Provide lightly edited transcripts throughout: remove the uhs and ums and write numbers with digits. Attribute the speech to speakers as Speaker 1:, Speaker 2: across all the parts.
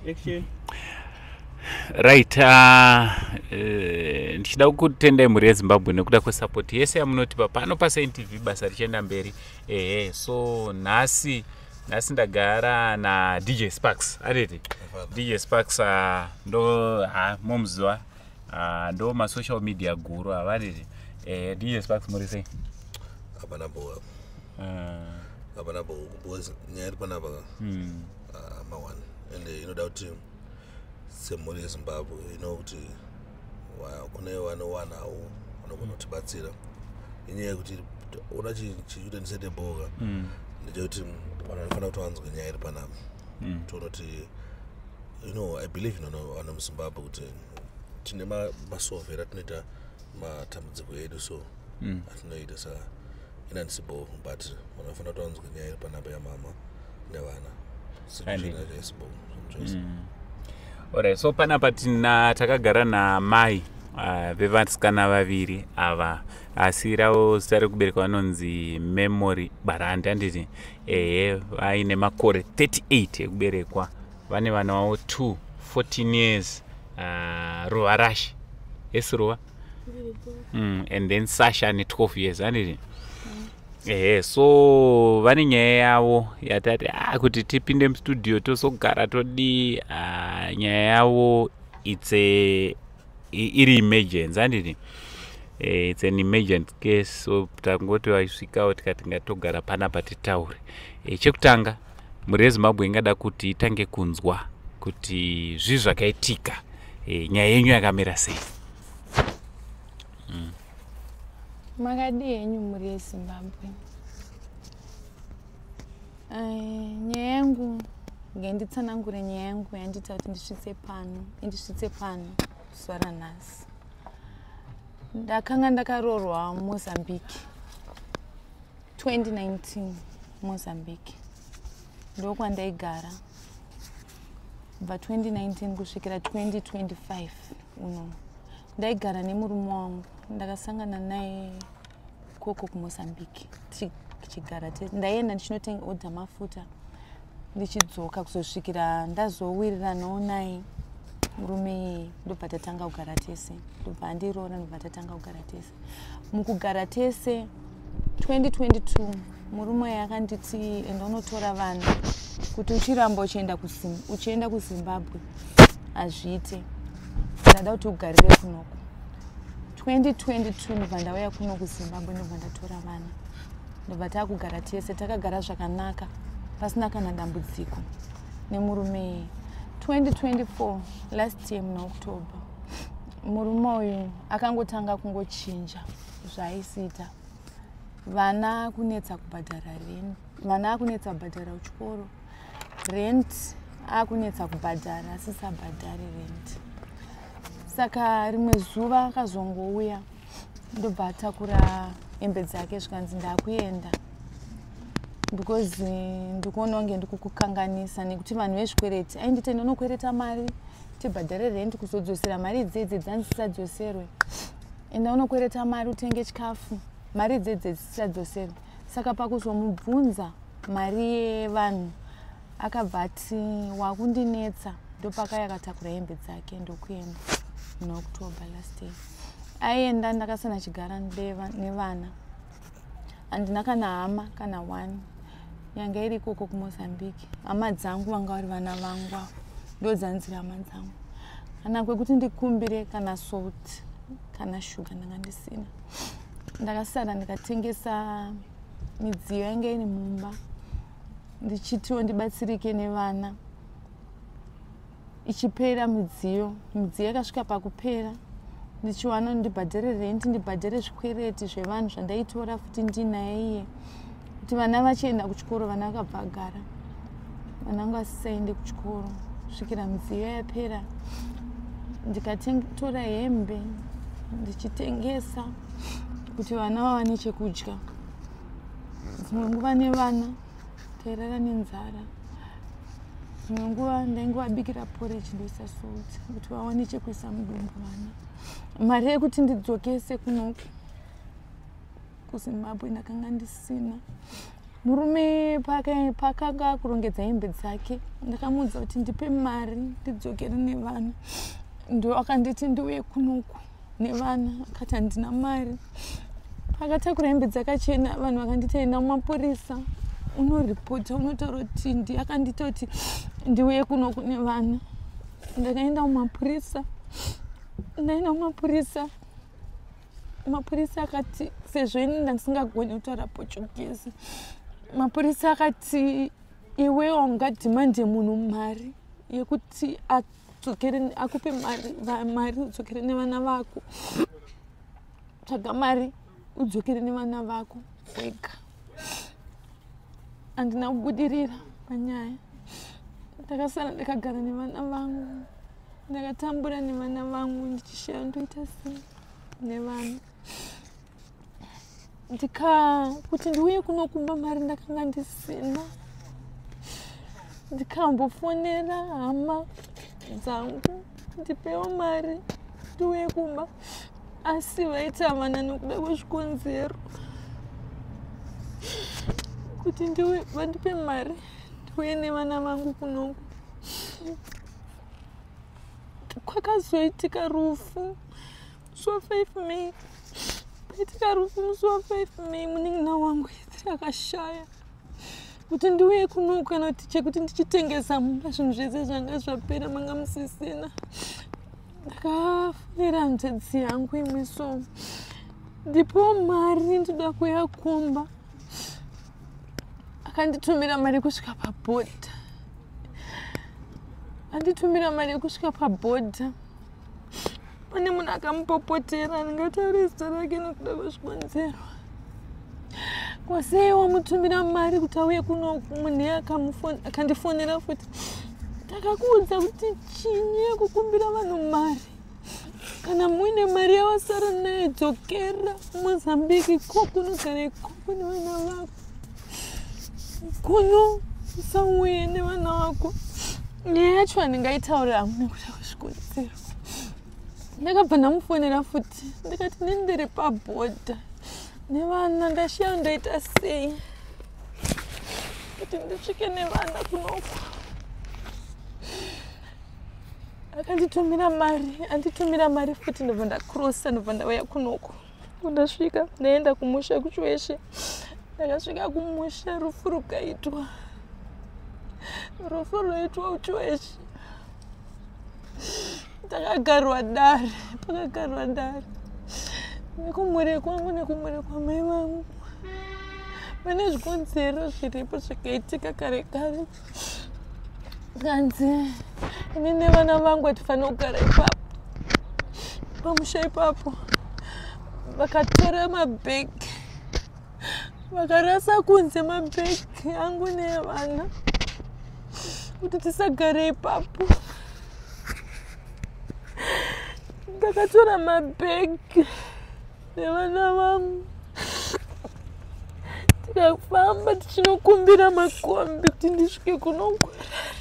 Speaker 1: Action.
Speaker 2: Right, ndichida kutendai mhuri yeZimbabwe nekuda kwesapoti yese yamunotipa pano paSaint TV, basa richienda mberi. Ehe, so nhasi ndagara naDJ Sparks, aditi DJ Sparks, ndo ha momuziva, ndo masocial media guru avaditi. DJ Sparks, muri sei?
Speaker 3: Hapana bhowa. Hapana bhowa, because nyaya iri panapa ma1 ende inoda kuti semhuri yeZimbabwe ino kuti kune vanowanawo vanogona kutibatsira. Inyaya yekuti ona chiita ndisete bhoka ndechekuti vanhu vanofanira kuti vanzwe nyaya iri panapa. Toona kuti I believe vanhu muZimbabwe kuti tine masolvero atinoita matambudziko edu, so atinoita. Saka ina ndisibo, but vanhu vanofanira kuti vanzwe nyaya iri panapa yamama nevana.
Speaker 2: Andi.
Speaker 3: Situation yacho isibo zvose.
Speaker 2: Alright, so panapa tina takagara namai vevasikana vaviri ava, asi ravo zita rekuberekwa vanonzi Memory Barandi, handiti? Ehe, vaine makore 38 ekuberekwa, vane vana vavo 2, 14 years, Ruva Rashi, yes, Ruva, and then Sasha ane 12 years, handiti? Ehe, so vane nyaya yavo yatati kuti tipinde mustudio tozogara todii. Nyaya yavo it's a iri emergency, handiti? It's an emergent case, so tangoti vaisvikawo tikati ngatogara panapa titaure. Chekutanga, mhuri yeZimbabwe ingada kuti itange kunzwa kuti zvii zvakaitika, nyaya yenyu yakamira sei?
Speaker 4: Makadi henyu, mhuri yeZimbabwe? Nyaya yangu, ngenditsanangure nyaya yangu yandiita kuti ndisvitse pano, indisvitse pano zuva ranhasi. Ndakanga ndakaroorwa Mozambique 2019. Mozambique ndokwandaigara kubva 2019 kusvikira 2025 uno. Ndaigara nemurume wangu, ndakasangana naye koko kuMozambique, tichigara. Ndaienda ndichinotenga odha mafuta, ndichidzoka, kuzosvikira ndazowiriranawo naye murume iyeye, ndobva tatanga kugara tese, ndobva andiroora, ndobva tatanga kugara tese. Mukugara tese 2022, murume uyu akanditi, "Enda unotora vana, kuti uchiramba uchienda uchienda kuZimbabwe hazviite, ndada kuti ugarire kunoko." 2022 ndobva ndauya kuno kuZimbabwe, ndobva ndatora vana, ndobva taakugara tese. Takagara zvakanaka pasina kana dambudziko nemurume iyeye. 2024, last year muna October, murume uyu akangotanga kungochinja zvaaisiita. Vana kunetsa kubhadhara rent, vana akunetsa kubhadhara kuchikoro, rent akunetsa kubhadhara, asisabhadhari rent. Saka rimwe zuva akazongouya, ndobva atakura hembe dzake, zvikanzi, "Ndakuenda because ndikuona kunge ndikukukanganisa nekuti vanhu vezvikwereti ainditi ndinokwereta mari tibhadhare rent, kuzodzosera mari idzedze dzandisadzoserwe. Enda unokwereta mari utenge chikafu, mari idzedze dzisadzoserwe." Saka pakuzomubvunza mari yevanhu, akabva ati, "Wakundinetsa." Ndopakaya akatakura hembe dzake ndokuenda muna October last year. Aienda, ndakasana chigara nevana, handina kana hama kana one yanga iri ikoko kuMozambique. Hama dzangu vanga vari vana vangu avo, ndo dzanziri hama dzangu. Kana kwekuti ndikumbire kana salt kana shuga ndanga ndisina. Ndakasara ndikatengesa midziyo yange iri mumba, ndichitiwo ndibatsirike nevana. Ichipera midziyo, midziyo yakasvika pakupera, ndichiwana ndibhadhare renti, ndibhadhare zvikwereti zvevanhu zvandaitora futi ndinaye iye, kuti vana vachienda kuchikoro. Vana vakabva agara, vana vangu vasisaende kuchikoro kusvikira midziyo yapera. Ndikatora hembe ndichitengesa kuti vana vawane chekudya. Dzimwe nguva nevana tairara nenzara, dzimwe nguva ndaingovabikira porridge ndoisa salt kuti vawane chekuisa mudumbu vana. Mari yekuti ndidzokese kunoku kuZimbabwe ndakanga ndisina. Murume paakanga akurongedza hembe dzake, ndakamuudza kuti ndipe mari ndidzokere nevana. Ndo akanditi ndiuye kunoku nevana, akati handina mari. Pakatakura hembe dzakachena, vanhu vakanditi enda mumapurisa unoripota, unotaura kuti ndi akandita kuti ndiuye kunoku nevana. Ndakaenda mumapurisa, ndaenda mumapurisa, mapurisa akati sezvo ini ndandisingagoni kutaura Portuguese, mapurisa akati iwewo ungadhimande munhu mari yekuti adzokere, akupe mari, mari udzokere nevana vako, tsvaga mari udzokere nevana vako wega. Handina kubudirira panyaya. Ndakasara ndakagara nevana vangu, ndakatambura nevana vangu ndichishaya ndoita sei nevana. Ndika kuti ndiuye kunokumba mari ndakanga ndisina. Ndikambofonera hama dzangu ndipewo mari ndiuye kumba, asi vaiti havana nekuda kwezvikonzero kuti ndiuye vandipe mari ndiuye nevana vangu kunoku. Kwakazoitika rufu musi wa5 May. Paitika rufu musi wa5 May, munin'ina wangu Ethri akashaya. Kuti ndiuye kunoku kana kuti chekuti ndichitengesa mumba, zvinhu zvese zvanga zvapera, manga musisina. Ndakafonera hanzvadzi yangu imwe, so ndipo mari ndoda kuuya kumba. Akanditumira mari kusvika pabhodha. Anditumira mari kusvika pabhodha, pane munhu akamupopotera, ndingataure zita rake nekuda kwezvikonzero. Kwasei wamutumira mari kuti auye kunoku? Munhu akandifonera futi, ndakakuudza kuti chinyi yekukumbira vanhu mari? Kana muine mari yawasara nayo, dzokera Mozambique ikoko, unogara ikoko nevana vako. Kuno usauye nevana vako. Nyaya yacho handingaitaura hangu nekuda kwezvikonzero. Ndakabva ndamufonera futi, ndikati nendiri pabhodha nevana, ndashiya ndoita sei kuti ndisvike nevana kunoku? Akanditumira mari, anditumira mari futi, ndobva ndakrosa, ndobva ndauya kunoku. Kundasvika ndaenda kumusha kuChiweshe. Ndakasvika kumusha, rufu rukaitwa, rufu rwaitwa kuChiweshe. Takagarwa dare, pakagarwa dare nekumhuri kwangu nekumhuri kwamai vangu. Pane zvikonzero zviripo zvakaitika kare kare. Kanzi ini nevana vangu hatifanira kugara ipapo pamusha ipapo. Vakatora mabhegi, vakarasa kunze mabhegi angu neevana kuti tisagare ipapo. Ndakatora mabhegi nevana vangu, tikafamba tichinokumbira makombi kuti ndisvike kuno kuHarare.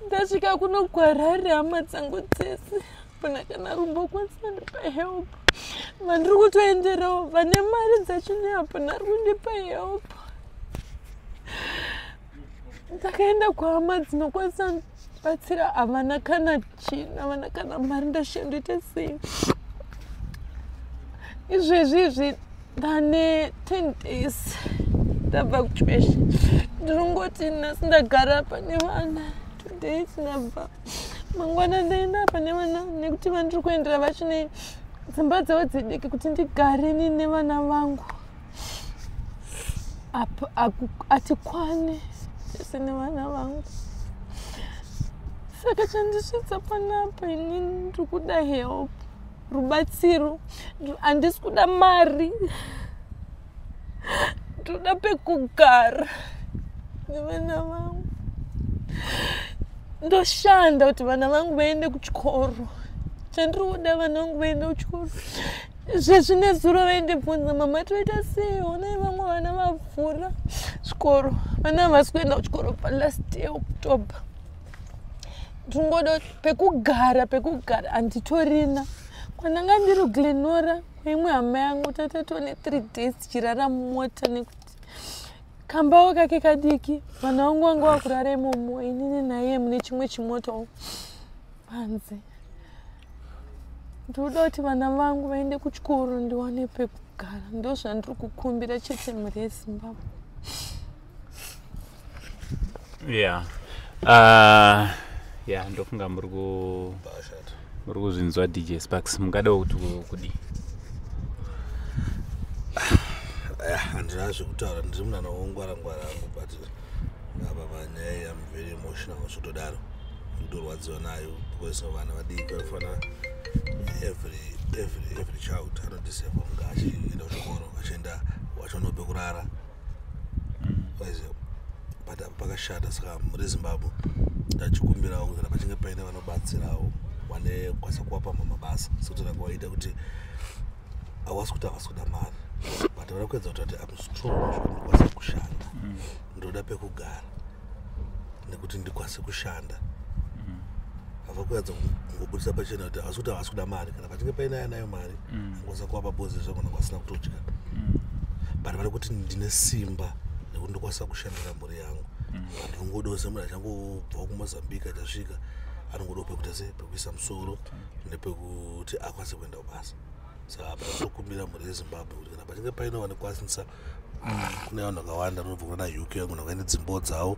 Speaker 4: Ndasvika kuno kuHarare, hama dzangu dzese hapana kana rumbokwanisa ndipa help. Vandiri kutoenderawo vane mari dzacho nehapana ari kundipa help. Ndakaenda kuhama dzinokwanisa batsira, havana kana chinhu, havana kana mari. Ndashiya ndoita sei? Izvezvi izvi ndane 10 days ndabva kuChiweshe. Ndinongoti nhasi ndagara pane vana 2 days, ndabva, mangwana ndaenda pane vana, nekuti vandiri kuendera vachine dzimba dzavo dzidiki kuti ndigare ini nevana vangu. Atikwane tese nevana vangu. Saka chandisvitsa panapa, inini ndiri kuda help, rubatsiro. Handisi kuda mari, ndoda pekugara nevana vangu. Ndoshanda kuti vana vangu vaende kuchikoro. Chandiri kuda, vana vangu vaende kuchikoro. Izvezvi nezuro vaindibvunza, "Mama, toita sei? Onai vamwe vana vavhura zvikoro." Vana havasi kuenda kuchikoro palast year October. Ndingoda pekugara, pekugara handitorina. Kwandanga ndiri Glen Norah, kuimwe hama yangu, tatatone 3 days tichirara mumota nekuti Kambawo kake kadiki, vana vangu vanga vakurara imomo, inini naiye mune chimwe chimoto panze. Ndinoda kuti vana vangu vaende kuchikoro, ndiwane pekugara. Ndo zvandiri kukumbira chete, mhuri yeZimbabwe.
Speaker 2: Yeah, yeah, ndofunga muri kuzvinzwa. DJ Sparks, mungadawo kuti kudii?
Speaker 3: Handina zvekutaura, ndiri munhu anongwara ngwara angu, but apa panyaya am very emotional zvotodaro. Ndorwadziwa nayo because vana vadiki vanofanira, every child anodeserve kunge achienda kuchikoro, achienda, vachionawo pekurara. Waiziva, but apa pakashata. Saka muri Zimbabwe, ndachikumbirawo kana pachinge paine vanobatsirawo, vane kukwanisa kuvapa mabasa, sekuti ranga kuti havasi kuti havasi kuda mari, but vada kuedza kuti am strong zvekuti ndikwanise kushanda. Ndoda pekugara nekuti ndikwanise kushanda. Hava kuedza kungobudisa pachena kuti havasi kuti havasi kuda mari. Kana pachinge paine anayo mari, angakwanisa kuvapa bozi zvagona kwasina kutodya, but vari kuti ndine simba nekuti ndokwanisa kushandira mhuri yangu. Ndinongodawo semunhu achangobvawo kuMozambique, achasvika, anongodawo pekuita se pekuisa musoro nepekuti akwanise kuenda kubasa. Saka apa tokumbira mhuri yeZimbabwe kuti kana pachinge paine vanokwanisa, kune vanhu vakawanda vanobva kuna UK, vagona kuva nedzimbo dzavo,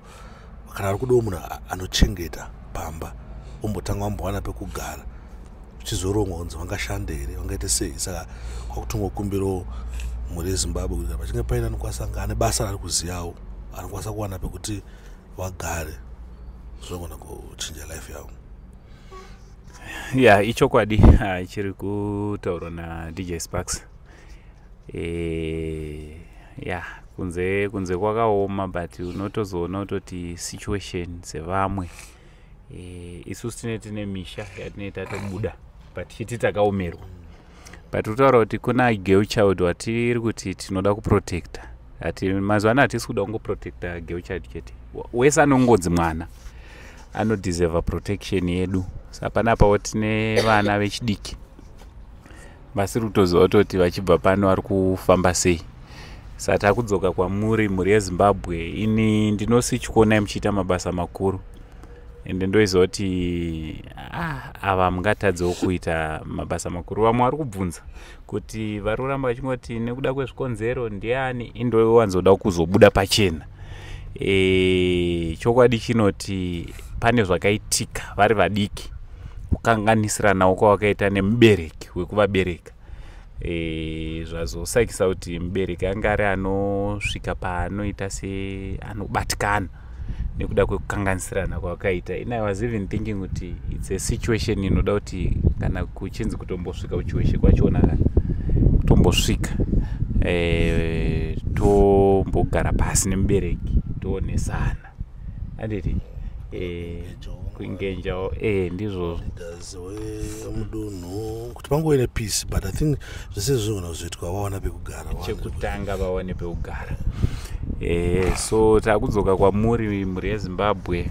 Speaker 3: kana vari kudawo munhu anochengeta pamba, ombotanga vambowana pekugara, zvichizorongwa kunzi vangashande here, vangaite sei. Saka kwakutongokumbirawo mhuri yeZimbabwe kuti kana pachinge paine anokwanisa, anga ane basa raari kuziyawo, anokwanisa kuwana pekuti vagare, zvinogona kuchinja life yavo.
Speaker 2: Ya, ichokwadi chiri kutaurwa naDJ Sparks. Ya, kunze kwakaoma, but unotozoona kutoti situation dzevamwe, isusu tine misha yatinee tatobuda, but chiti takaomerwa. But kutaura kuti kuna girl child watiri kuti tinoda kuprotecta, ati mazuva ano hatisi kuda kungoprotecta girl child chete, wese anongodzi mwana anodeserva protection yedu. Saka panapawo tine vana vechidiki vasiri kutoziva kutoti vachibva pano vari kufamba sei. Saka takudzoka kwamuri, mhuri yeZimbabwe. Ini ndinosichionai muchiita mabasa makuru, ende ndoiziva kuti ava mungatadzewo kuita mabasa makuru. Vamwe vari kubvunza kuti vari kuramba vachingoti nekuda kwezvikonzero ndiani, indowanzoda kuzobuda pachena. Chokwadi chinoti pane zvakaitika vari vadiki, kukanganisiranawo kwavakaita nemubereki wekuvabereka, zvazosakisa kuti mubereki anga ari anosvika paanoita seanobatikana nekuda kwekukanganisirana kwavakaita. In I was even thinking kuti it's a situation inoda kuti kana kuchinzi kutombosvika kuchiweshe kwachona, kana kutombosvika, tombogara pasi nemubereki, toonesana, handiti? Kuengagewo, ndizvozvo.
Speaker 3: Leaders wemudunhu, kuti pangove nepeace. But I think zvese zvinogona kuzoitwa vawana pekugara.
Speaker 2: Chekutanga vawane pekugara. So takudzoka kwamuri, mhuri yeZimbabwe.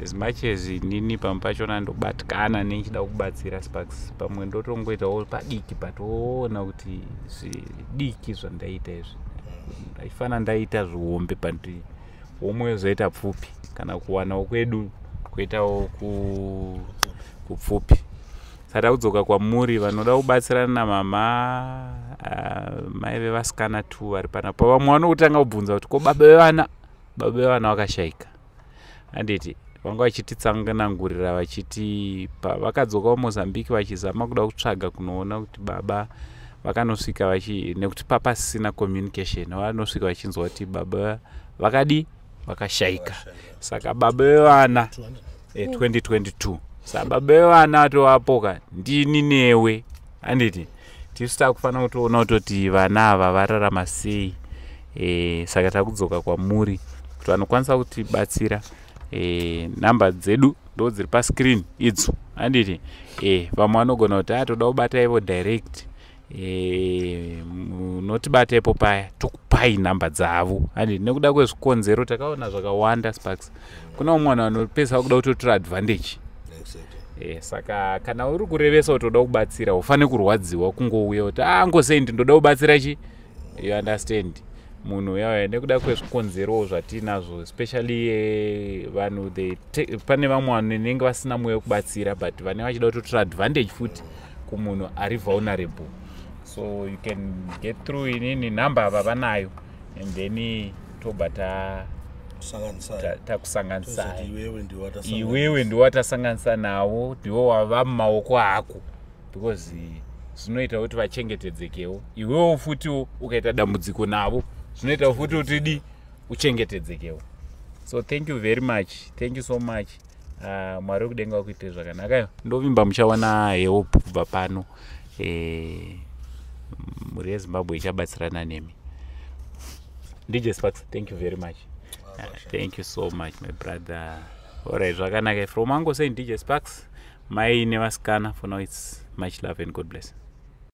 Speaker 2: As much as inini pamwe pachona ndobatikana nechida kubatsira Sparks, pamwe ndotongoitawo padiki, patoona kuti zvidiki zvandaita izvi, ndaifana ndaita zvihombe, but homwe yozoita pfupi, kana kuwanawo kwedu kuitawo kupfupi. Saka takudzoka kwamuri vanoda kubatsirana namama, mai vevasikana t vari panapa. Vamwe vanokutanga kubvunza kuti ko baba vevana? Baba vevana vakashayika, handiti? Vanga vachititsanganangurira vachiti vakadzoka kuMozambique vachizama kuda kutsvaga kunoona kuti baba vakanosvika vachi, nekuti papasisina communication, vanosvika vachinzwa kuti baba vakadi vakashayika. Saka baba vevana, 2022, saka baba vevana atovapoka ndini newe, handiti? Tisu takufanira kutoona kutoti vana ava vararama sei. Saka takudzoka kwamuri kuti vanokwanisa kutibatsira, namba dzedu ndo dziri pascreen idzo, handiti? Vamwe vanogona kuti atoda kubata ivo direct, munotibata ipo paya, tokupai nhamba dzavo, handiti? Nekuda kwezvikonzero takaona zvakawanda, Sparks, kuna umwe vanhu vanopedzisa kuda kutotora advantage. Saka kana uri kurevesa kuti uda kubatsira, ufanire kurwadziwa kungouya kuti angosei, ndinoda kubatsira chi, you understand? Munhu uyauya nekuda kwezvikonzerowo zvatiinazvo, especially vanhu pane vamwe vanhu vanenge vasina mwoyo wekubatsira, but vane vachida kutotora advantage futi kumunhu ari vulnerable. So you can get through inini, nhamba ava vanayo, and then tobva takusanganisai. Iwewe ndiwatasanganisa nawo, ndiwo wava mumaoko ako, because zvinoita kuti vachengetedzekewo. Iwewo futiwo ukaita dambudziko navo, zvinoita futi kuti di uchengetedzekewo. So thank you very much, thank you so much. Mwari wekudenga wakuitire zvakanaka. Ndovimba muchawana help kubva pano. Mhuri yeZimbabwe ichabatsirana nemi. DJ Sparks, thank you very much. Thank you so much, my brother. Alright, zvakanaka. From ango saying DJ Sparks, mai nevasikana, for now it's much love and God bless.